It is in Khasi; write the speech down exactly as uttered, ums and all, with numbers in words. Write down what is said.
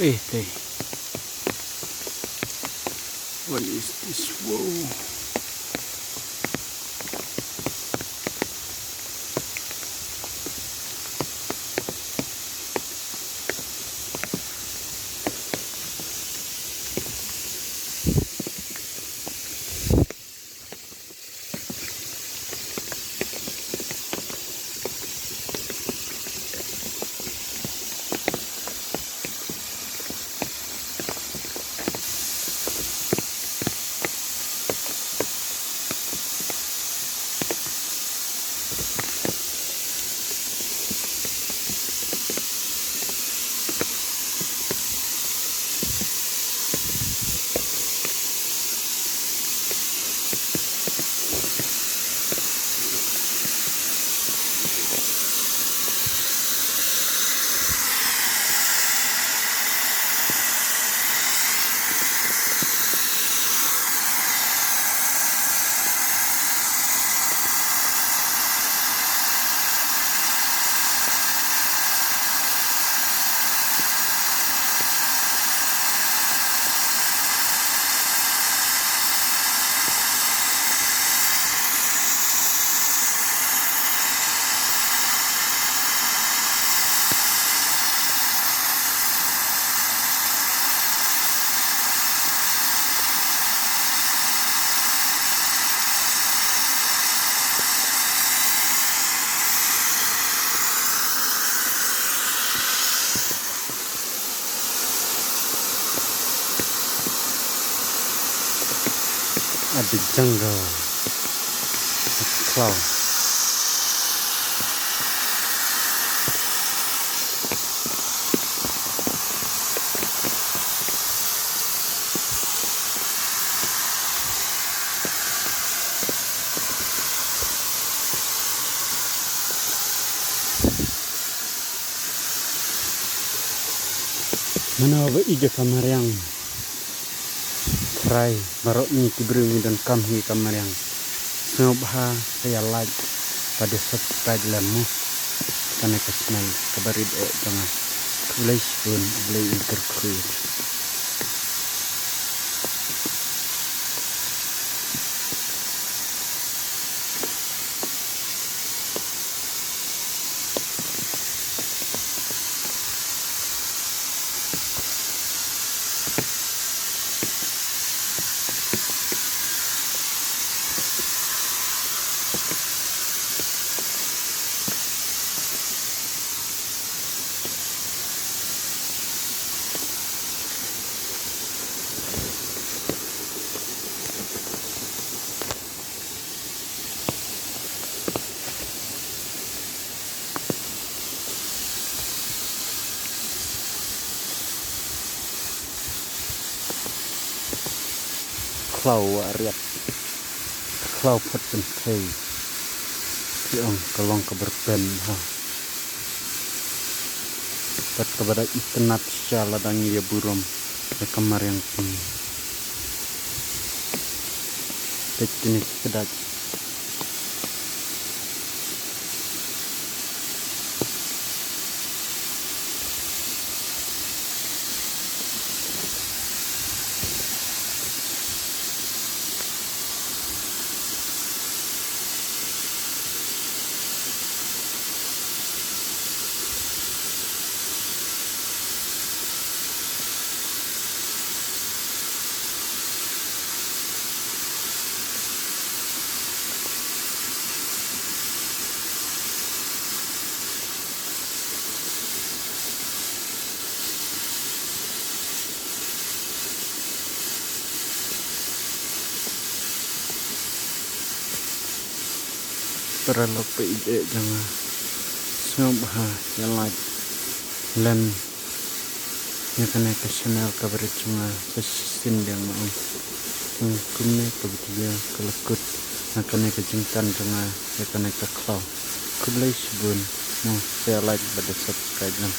Eh, tei. What is this? Whoa. The jungle. Khlaw. Mano ba ïeit ïa ka mariang. Trai, baroh ngi ki briew ngi donkam hi ka mariang. Sngewbha sa ïa like bad subscribe lem mo. Kane ka channel kaba rit eh jong nga. Khublei shibun, Blei un kyrkhu. Khlaw wah riat. Khlaw phot kynthei. Ki ong ka long kaba rben ha. Bad kaba da itynnad shisha lada ngi ïa burom ïa ka mariang phi. Peit kine ki kdait. Paralok ba ïeit jong nga, sngewbha ïa like lem ïa kane ka channel kaba rit jong nga. Sa shisien biang ma ong, kumne ka video ka la kut na kane ka jingkren jong nga ïa kane ka khlaw. Khublei shibun mo, sa ïa like bad subscribe lem.